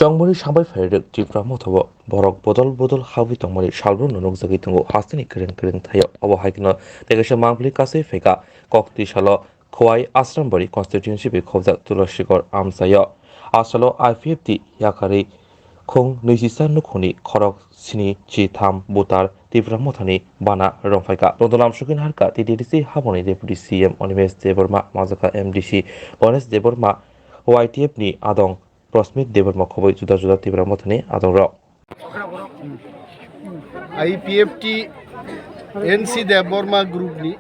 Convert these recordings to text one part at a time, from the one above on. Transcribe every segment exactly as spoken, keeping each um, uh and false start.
Tongmani sambai phairwk Tipra Motha o borok bodol bodol habwi tongmani salbrumno nukjagwi tongo hasteni kwrwng kwrwng thaio. Obo hai kheno tei kaisa mangpili kasui phaikha kokti salo Khowai Asrambari constituency bai khobjak Tulasikhor amchaio. Asalo I P F T yakarwi khung nui sisa nukhungni khorok sini chi tham butar Tipra Mothani bana rwngphaikha. Rodolam sugin harkha T T D C haboni Deputy C M Animesh Debbarma, majwkha M D C Ganesh Debbarma, Y T F ni adong Prosmit Debbarma khoboi juda juda Tipra Mothani adongrok. I P F T N C Debbarma group ni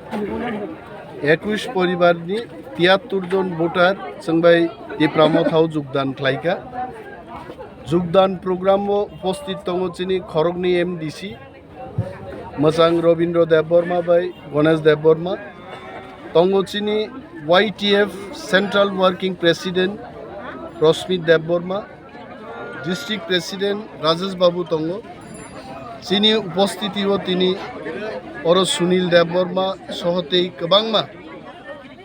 ekush poribar ni tiyattur jon voter chwngbai Tipra Motha o jogdan khlaikha. Jogdan program o uposthit tongo chini khoroknwi M D C, Mwchang Robindra Debbarma bai Ganesh Debbarma. Tongo chini Y T F Central Working President Prosmit Debbarma, District President Rajesh Babu tongo. Chini uposthiti o tini oro Sunil Debbarma soho tei kwbangma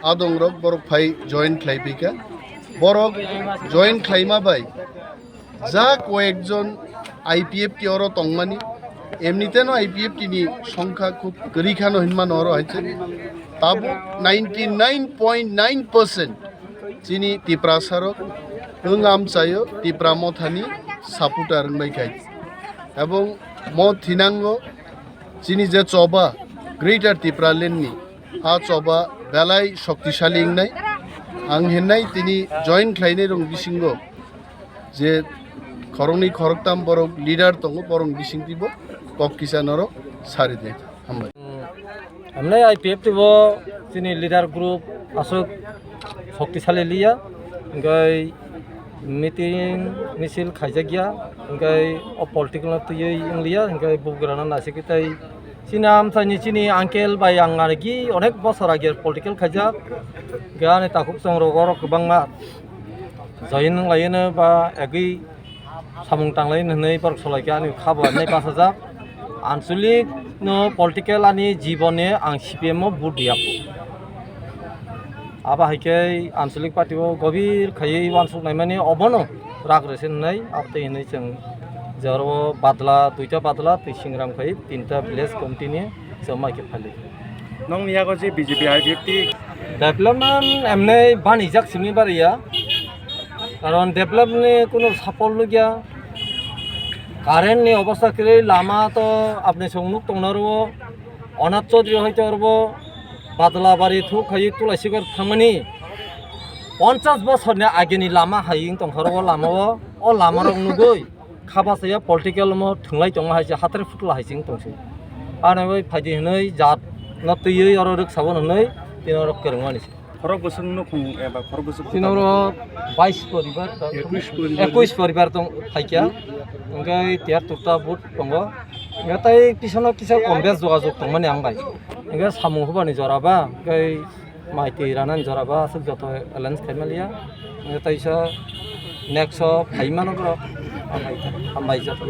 adongrok borok phai join khlai phaikha. Borok join khlaima bai ja koyekjon I P F T oro tongmani, emniteno I P F T ni songkha khub kwrwi khano hinmano oro hai se. Tabuk ninety nine point nine percent chini Tiprasarok wng amchaio Tipra Mothani supporter wngbai khai. Ebong mo thinango chini je choba Greater Tipraland ni, a choba belai shoktisali wngnai. Ang hinnai tini join khlainai rong bisingo je khoroknwi khoroktam borok leader tongo, borok bisingtwibo kok kisa norok sari de. Hambai. Hamnai I P F T bo chini leader group aswk shoktisali liya, hwnkhe meeting misil khaijakya, hwnkhe o political no twiwi wngliya, hwnkhe bugrano naisingwi tei chini amchaini chini uncle bai ang arigi onek bosor age political khaijak, hwnkhe ani takhuk chongrok oro kwbangma join wnglaino ba agwi samung tanglai hwnwi borok solai khe ani kha bo nai bachajak. Anchalik no political ani jibone ang C P M o vote riya. Abo hai khe Anchalik party o gobir khaiwi uansuk naimani obono rak rwse hwnwi abtwi hwnwi chwng je oro badla, duita badla twi singram khai tinta village committee ni chwng mai khe phali. Nokni yago je B J P I P F T. Development emnai banijak simi bariya. Karon development ni kuno sapol nukya. Current ni obostha kwrwi, lama to apni song nuk tongna rwo. Onat Chaudhary hoito rwo Badlabari thuk khai Tulasikhor thangmani ponchas bosor ni age ni lama hai wng tongkha rwo lama o. O lama rok nugwi kha bachaya political mo thwnglai tongma hai se hathre phutla hai se wng tong se. Ano bai phaidi hwnwi jat no twiwi oro rwksa bo hwnwi tini oro kwrwngmani se. Khorok bwswk nukhung eba khorok bwswk. Tini oro bais poribar tong, ekush poribar. Ekush poribar tong phaikya. Hwnkhe tiyar turta but tongo. Hwnkhe tai pisono kisa kom bes jogajog tongmani ang bai. Hwnkhe samung hubani jora ba, hwnkhe mai twi ranani jora ba aswk joto arrange khaima liya. Hwnkhe taisa next o phai mano borok. Hambai, hambai joto.